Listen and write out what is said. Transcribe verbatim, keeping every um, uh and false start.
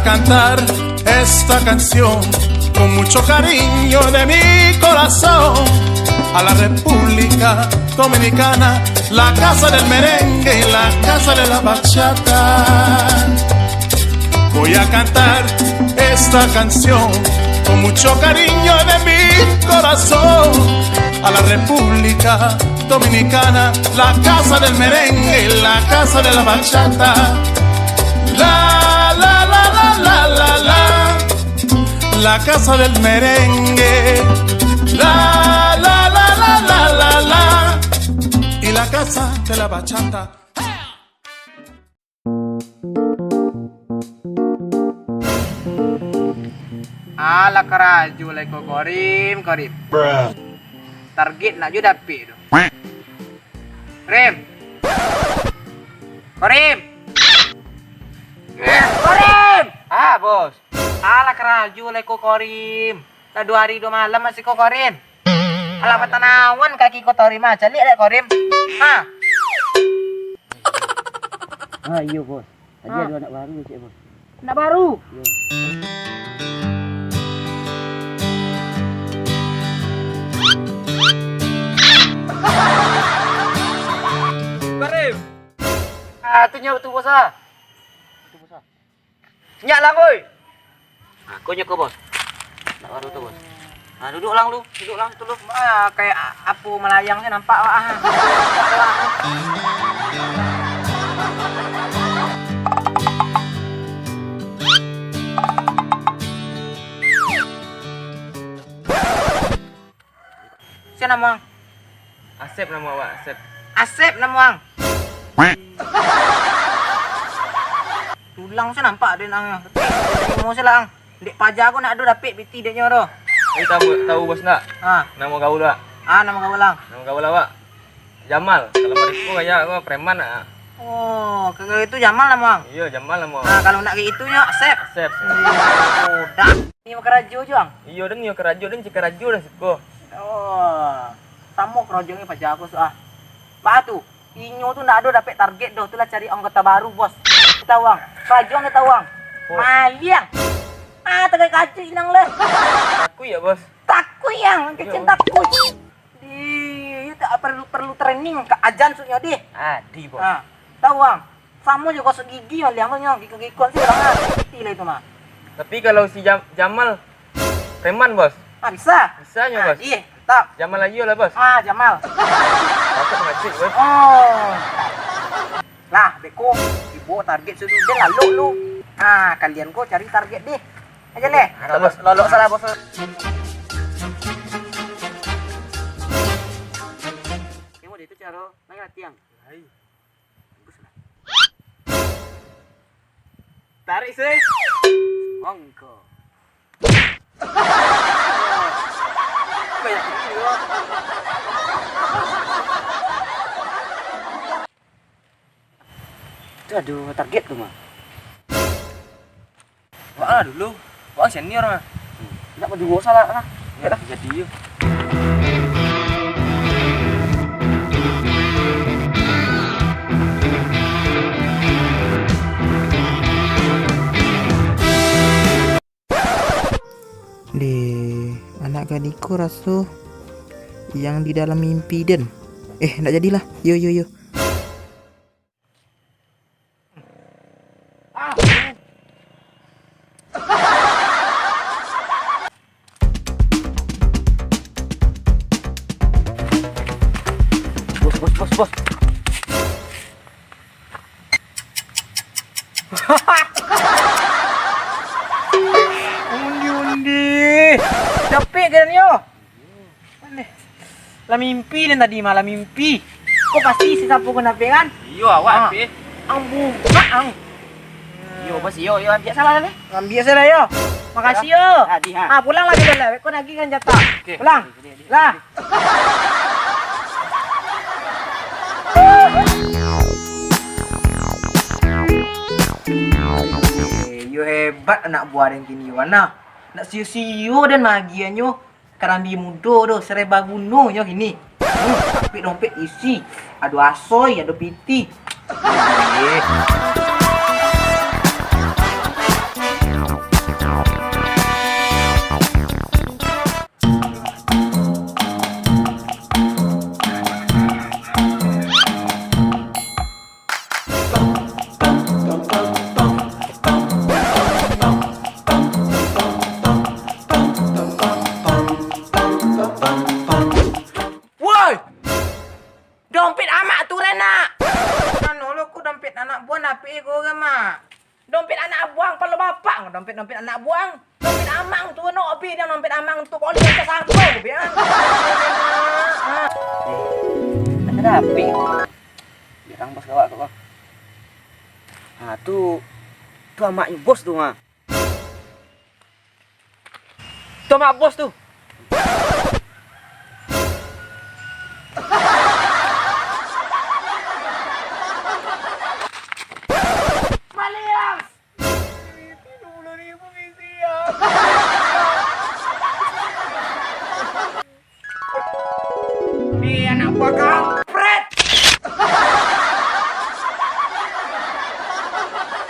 Cantar esta canción con mucho cariño de mi corazón a la República Dominicana, la casa del merengue y la casa de la bachata. Voy a cantar esta canción con mucho cariño de mi corazón a la República Dominicana, la casa del merengue, la casa de la bachata. La, la, la, la, la, la, la. La casa del merengue. La, la, la, la, la, la, la. Y la casa de la bachata. Alah, karajo lah iko Korim, Korim. Target nak jo dapek tu. Korim. Korim. Korim. Ah, bos. Alah, karajo lah iko Korim. Lah duo hari duo malam masih ko Korim. Alah, patanawan kaki ko Korim, ah. Caliak dek Korim. Ha. Ah, iyo, bos. Tadi Ah. ado anak baru, cek, bos. Anak baru? Iyo. Korim. Ah, tu nyo tu, bos, ah. Tu, bos, ah. Nyak lah, boy. Nah, ko nyo ko, bos. Nak baru tu, bos. Nah, duduk lang lu, duduk lang tu lu. Ah, kayak a-, apo malayang se nampak awak, ah. Sia namo ang? Asep namo awak, Asep. Asep namo ang? Tulang se nampak den ang nyo. Tapi, tarimo se lah ang. Dek paja ko nak ado dapek piti dek nyo tu. Tapi tahu, tahu bos ndak? Ha. Namo gaul awak? Ah, namo gaul ang? Namo gaul awak? Jamal. Kalau mereka kayak ko preman ah. Oh, kayak itu Jamal namo ang? Iyo, Jamal namo. Ah, kalau nak kayak itu nyo, Asep. Asep. Iyo, budak. Nio karajo jo ang? Iyo, den nio karajo, den cik karajo dah siko. Oh, samo karajo ni paja ko su ah. Baa tu, inyo tu ndak ado dapek target doh, tu lah cari anggota baru, bos. Tahu ang? Karajo ang tahu ang? Oh. Maliang. Ah, tagai kacik inang leh. Takui ya, bos? Takui ang, kecil takui. Di, iyo tak perlu, perlu training, ka ajan suknyo deh. Adi, bos. Ah, tahu ang? Samo jo gosok gigi maliang tu nyo, giko-giko se urang ah. Mati lah itu mah. Tapi kalau si Jam-, Jamal preman, bos. Ah, bisa. Bisa nyo, ah, bos. Iya, mantap. Jamal ayo lah, bos. Ah, Jamal. Takut mati, bos. Oh. Lah, beko, ibo target sudah den lalok lu. Ah, kalian ko cari target deh. Aja leh. Ada, bos. Lalok salah, bos. Tengok deh itu caro, naik latihan. Tarik, sih. Mongko. Banyak gini, Bang. Itu ado target tu, mah. Wak lah dulu. Wak senior mah. Ndak berdua salah lah. Ya lah, jadi yo. Deh, anak gadiko raso yang di dalam mimpi den. Eh, ndak jadilah. Yo, yo, yo. Bos, bos, bos, bos. Undi, undi. Capek kan yo? Aneh. Lah mimpi den tadi mah, lah mimpi. Kok pasti si sapu ko napek kan? Iyo, awak Ah. napek. Ang bungak ang. Iyo, bos, iyo, iyo, ambiak salah lah. Ambiak salah yo. Makasih yo. Tadi, ha. Ah, pulang lah kita lah. Kau nagih kan jatah. Oke. Pulang. Oke, oke, oke. Lah. Eh, yo hebat anak buah den kini, yo, nah. Nak sio-sio den magianyo. Karambia mudo tu, sereba gunonyo kini. Hmm, tapi dompet isi, ado asoi, ado piti. Eh. Dompet amak tu, Renak. Mano lo ko dompet anak buang dapek ko, Mak? Dompet anak buang, palo bapak, dompet-dompet anak buang. Dompet amang tu, no, opi dia dompet amang tu, boleh ka sangko, biar. Nak dapek. Bilang bos kawak tu, Bang. Ah, tu, tu amaknyo bos tu, ha. Tu amak bos tu.